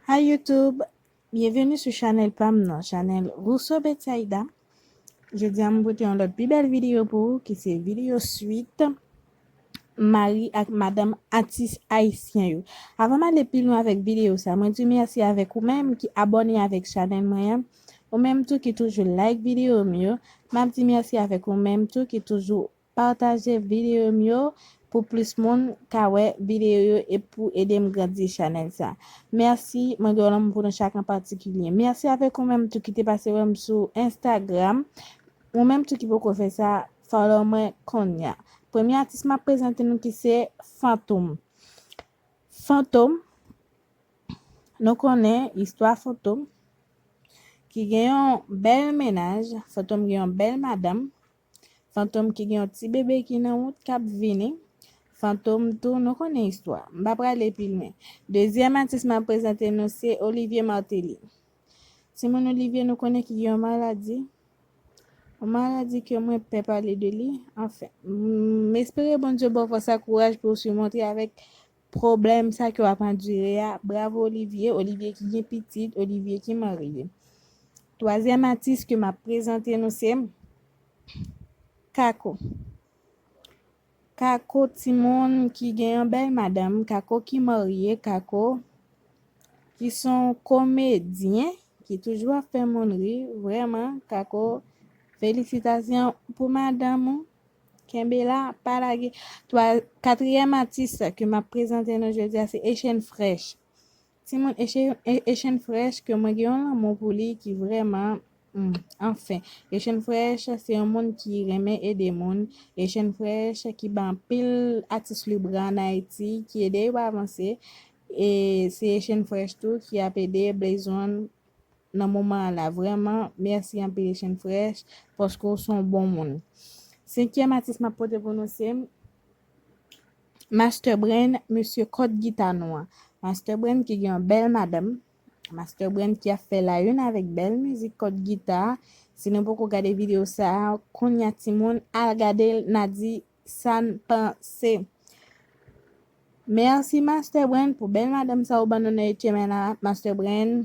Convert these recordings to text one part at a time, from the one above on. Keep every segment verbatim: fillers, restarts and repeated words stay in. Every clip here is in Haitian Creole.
Hi YouTube, byenveni sou chanèl pa m nan, chanèl Rousseau Betsaida. Jodi a m pote yon lòt pi bèl videyo pou ou ki se videyo swit mari ak madanm atis ayisyen yo. Avan m ale pi lwen avèk videyo sa, mwen di mèsi avèk ou menm ki abòne avèk chanèl mwen an, ou menm tou ki toujou like videyo m yo, m ap di mèsi avèk ou menm tou ki toujou pataje videyo m yo pou plis moun ka wè videyo yo e pou ede m grandi chanèl sa. Mèsi, mwen gen yon lanmou pou nou chak an patikilye. Mèsi avèk ou menm tou ki te pase wè m sou Instagram. Ou menm tou ki poko fè sa, follow mwen kounye a. Premye atis m ap prezante nou ki se Fantom. Fantom, nou konnen istwa Fantom ki gen yon bèl mennaj. Fantom gen yon bèl madanm. Fantom ki gen yon ti bebe ki nan wout k ap vini. Fantom tou, nou konnen istwa. M pa prale pi lwen. Dezyèm atis m ap prezante nou se Olivier Martelly. Timoun, Olivier, nou konnen ki gen yon maladi. Yon maladi ke mwen pè pale de li. Anfen, m espere Bondye ba w fòs ak kouraj pou w simonte avèk pwoblèm sa ke w ap andire a. Bravo Olivier, Olivier ki gen pitit, Olivier ki marye. Twazyèm atis ke m ap prezante nou se Kako. Kako, timoun ki gen yon bèl madanm, Kako ki marye, Kako ki se yon komedyen ki toujou ap fè moun ri. Vrèman, Kako, felisitasyon pou madanm ou. Kenbe la, pa lage. Twa, katriyèm atis ke m ap prezante nou jodi a se Echèn Frèch. Timoun, Echèn Frèch ke mwen gen yon lanmou pou li ki vrèman, hmm, anfen. Echèn Frèch se yon moun ki renmen ede moun. Echèn Frèch ki ban anpil atis libra ann Ayiti, ki ede yo avanse. E se Echèn Frèch tou ki ap ede Blaze One nan moman an la. Vrèman, mèsi anpil Echèn Frèch, paske w se yon bon moun. Senkyèm atis m ap pote pou nou se Master Brain, mesye kòd gita nou an. Master Brain ki gen yon bèl madanm. Master Brain ki ap fè la une avèk bèl mizik kòd gita. Si nou poko gade videyo sa a, kounye a timoun, al gade l, n a di sa n panse. Mèsi Master Brain pou bèl madanm sa ou ban nou nan H M N la, Master Brain.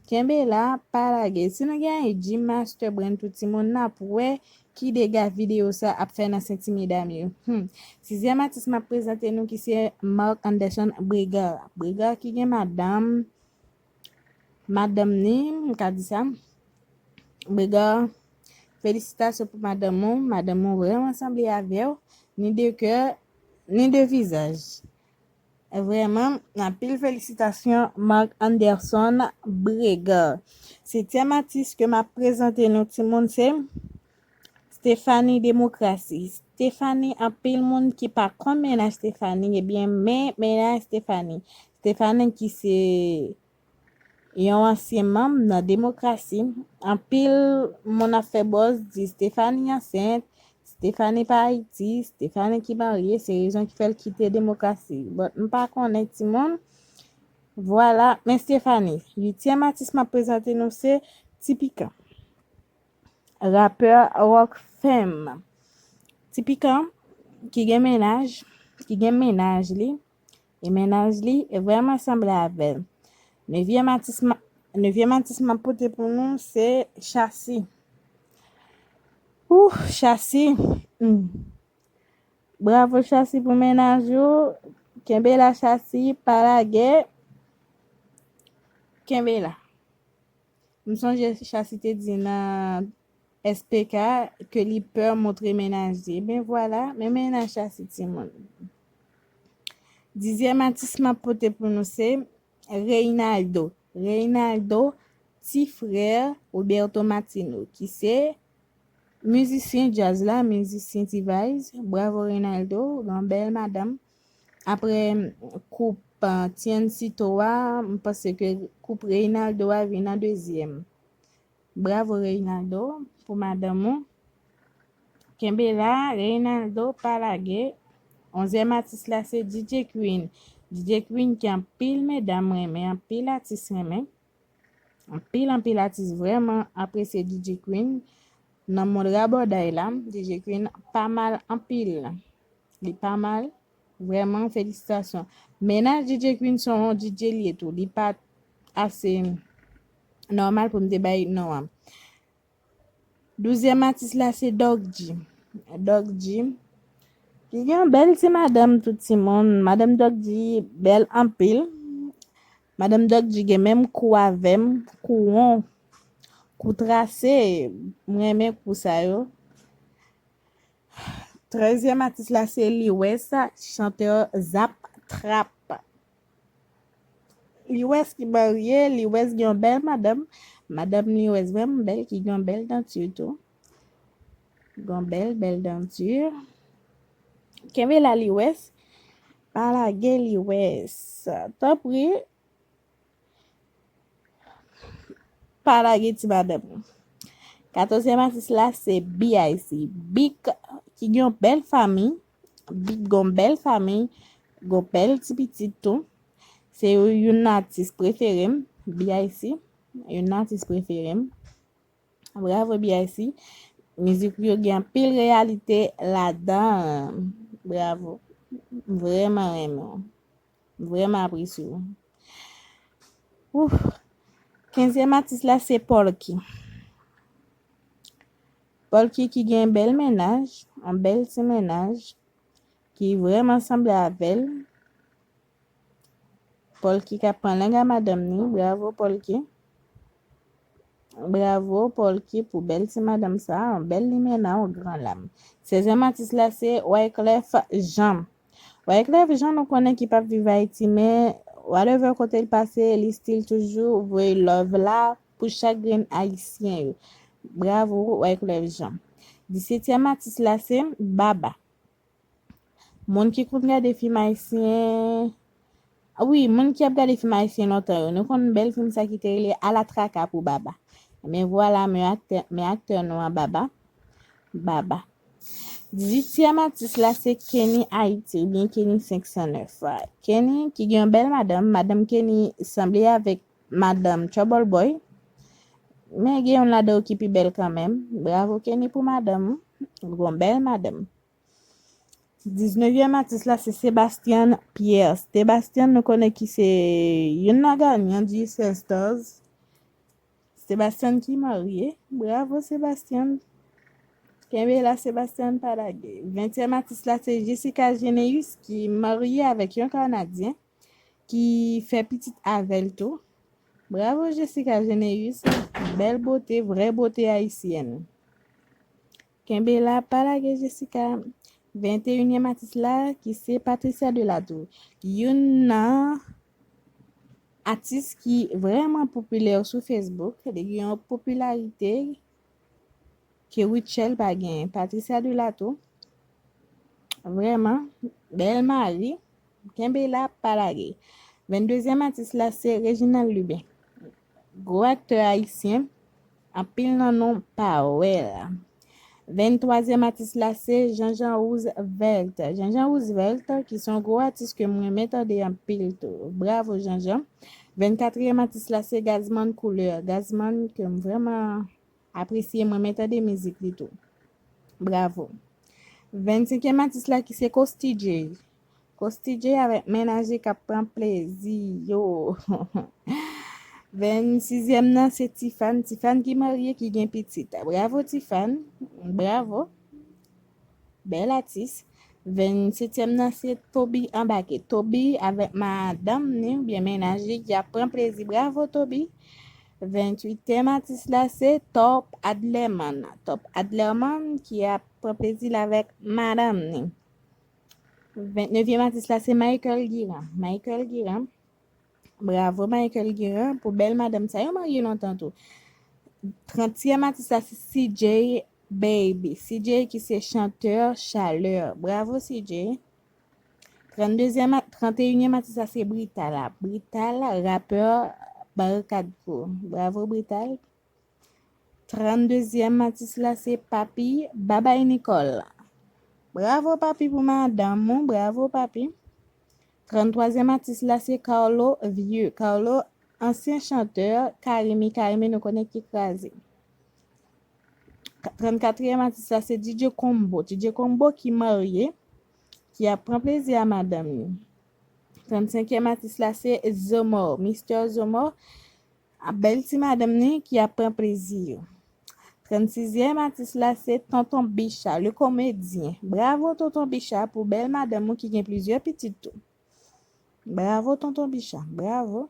Kenbe la, pa lage. Si nou gen I G Master Brain, tout timoun, n ap wè ki dega videyo sa ap fè nan senti medam yo. Hmm. Sizyèm atis m ap prezante nou ki se Marc Anderson Bregard. Bregard ki gen madanm, madanm ni, m ka di sa. Bregard, felisitasyon pou madanm ou. Madanm ou vrèman sanble avè w, ni de kè, ni de vizaj. Vrèman, anpil felisitasyon, Marc Anderson Bregard. Setyèm atis ke m ap prezante nou, timoun, se Stephanie Demokrasi. Stephanie, anpil moun ki pa konn mennaj Stephanie, ebyen, men mennaj Stephanie. Stephanie ki se yon ansyen manm nan Demokrasi. Anpil moun ap fè buzz, di Stephanie ansent, Stephanie pa Ayiti, Stephanie ki marye, se rezon ki fè l kite Demokrasi. But m pa konnen, timoun. Vwala, men Stephanie. Uityèm atis m ap prezante nou se Ti Pikan. Rapè Rock Fam. Ti Pikan ki gen mennaj, ki gen mennaj li, e mennaj li vrèman sanble avè l. Nevyèm atis m, nevyèm atis m ap pote pou nou se Chasi. Ouh, Chasi. Hmm. Bravo Chasi pou mennaj ou. Kenbe la Chasi, pa lage. Kenbe la. M sonje Chasi te di nan S P K ke li pè montre mennaj li. Ebyen vwala, men mennaj Chasi timoun. Dizyèm atis m ap pote pou nou se Reynaldo. Reynaldo, ti frè Roberto Martino, ki se mizisyen djaz la, mizisyen T-Vice. Bravo Reynaldo, ou gen yon bèl madanm. Apre koup, uh, Tiancito a, m panse ke koup Reynaldo a vin an dezyèm. Bravo Reynaldo pou madanm ou. Kenbe la, Reynaldo pa lage. Onzyèm atis la se D J Queen. D J Queen ki anpil medam renmen, anpil atis renmen. Anpil, anpil atis vrèman apresye D J Queen. Nan mond rabòday la, D J Queen pa mal anpil. Li pa mal. Vrèman, felisitasyon. Mennaj D J Queen se yon D J li ye tou. Li pa ase nòmal pou m te bay non an. Douzyèm atis la se Doggy. Doggy, ki gen yon bèl ti madanm, tout timoun. Madanm Doggy bèl anpil. Madanm Doggy gen menm kou avè m, kou won, kou trase. M renmen kou sa yo. Trèzyèm atis la se Liwès, chantè Zap Trap. Liwès ki marye, Liwès gen yon bèl madanm. Madanm Liwès vrèman bèl, ki gen yon bèl danti tou. Gen yon bèl, bèl danti. Kenbe la, Liwès. Pa lage, Liwès. Tanpri, pa lage ti madanm. Katòzyèm atis la se B I C. Big, ki gen yon bèl fanmi. Big gen yon bèl fanmi, gen yon bèl ti pitit tou. Se youn nan atis prefere m, B I C. Youn nan atis prefere m. Bravo, B I C. Mizik ou yo gen anpil reyalite ladan. Bravo. M vrèman renmen w. M vrèman apresye w. Ouf. Kenzyèm atis la se Polky. Polky ki gen bèl mennaj, yon bèl ti mennaj, ki vrèman sanble avè l. Polky k ap pran lang a madanm ni. Bravo, Polky. Bravo, Polky, pou bèl ti madanm sa, yon bèl limena, yon gran lam. Sèzyèm atis la se Wyclef Jean. Wyclef Jean, nou konnen ki p ap viv Ayiti, men whatever kote l pase, li still toujou voye love la pou chak grenn ayisyen yo. Bravo, Wyclef Jean. Disetyèm atis la se Baba. Moun ki konn gade fim ayisyen, wi, moun ki ap gade fim ayisyen lontan yo, nou konn bèl fim sa ki te rele Alatraka pou Baba. Men vwala, men aktè, men aktè nou an Baba. Baba. Dizuityèm atis la se Kenny Haiti oubyen Kenny senk san nèf. Kenny ki gen yon bèl madanm, madanm Kenny sanble avèk madanm Trouble Boy. Men gen youn ladan yo ki pi bèl kanmenm. Bravo Kenny pou madanm ou. Ou gon bèl madanm. Diznevyèm atis la se Sebastian Pierre. Sebastian nou konnen ki se youn nan ganyan di Eastern Stars. Sebastian ki marye. Bravo Sebastian. Kenbe la Sebastian, pa lage. Ventyèm atis la se Jessica Geneus ki marye avèk yon Kanadyen ki fè pitit avè l tou. Bravo Jessica Geneus. Bèl bote, vrè bote ayisyèn. Kenbe la, pa lage Jessica. Venteyinyèm atis la ki se Patricia Delatour. Youn nan atis ki vrèman popilè sou Facebook. Li gen yon popilarite ke Rutshelle pa genyen. Patricia Delatour, vrèman, bèl mari. Kenbe la, pa lage. Venndezyèm atis la se Reginald Lubin. Gwo aktè ayisyen, anpil nan nou pa wè l. Venntwazyèm atis la se Jean-Jean Roosevelt. Jean-Jean Roosevelt, ki se yon gwo atis ke m renmen tande anpil tou. Bravo Jean-Jean. Vennkatriyèm atis la se Gazman Couleur. Gazman ke m vrèman apresye, m renmen tande mizik li tou. Bravo. Vennsenkyèm atis la ki se Costi J. Costi J avèk mennaj li k ap pran plezi yo. Vennsizyèm nan se Tifan. Tifan ki marye, ki gen pitit. Bravo Tifan. Bravo. Bèl atis. Vennsetyèm nan se Toby Anbake. Toby avèk madanm ni oubyen mennaj li ki ap pran plezi. Bravo Toby. Ventuityèm atis la se Top Adlerman. Top Adlerman ki ap pran plezi l avèk madanm ni. Ventnevyèm atis la se Michael Guiran. Michael Guiran. Bravo Michael Guiran pou bèl madanm sa. Yo marye lontan tou. Trantyèm atis la se C J Baby. C J ki se chantè Chaleur. Bravo C J. Tranndezyèm a-, tranteyinyèm atis la se Brital. Brital, rapè Barikad Crew. Bravo Brital. Tranndezyèm atis la se Papi Babay Nicole. Bravo Papi pou madanm ou, bravo Papi. Tranntwazyèm atis la se Carlo Vieux. Carlo, ansyen chantè Carimi. Carimi nou konnen ki kraze. Trannkatriyèm atis la se D J Combo. D J Combo ki marye, ki ap pran plezi a madanm li. Trannsenkyèm atis la se Zomor, Mister Zomor, a bèl ti madanm ni ki ap pran plezi yo. Trannsizyèm atis la se Tonton Bicha, le komedyen. Bravo Tonton Bicha pou bèl madanm ou ki gen plizyè pitit tou. Bravo Tonton Bicha, bravo.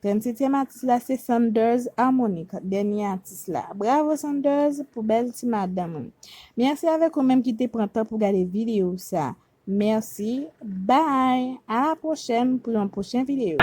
Trannsetyèm atis la se Sanders Harmonic, dènye atis la. Bravo Sanders pou bèl ti madanm ou. Mèsi avèk ou menm ki te pran tan pou gade videyo sa. Mèsi. Bye. A la pwochèn pou yon pwochen videyo.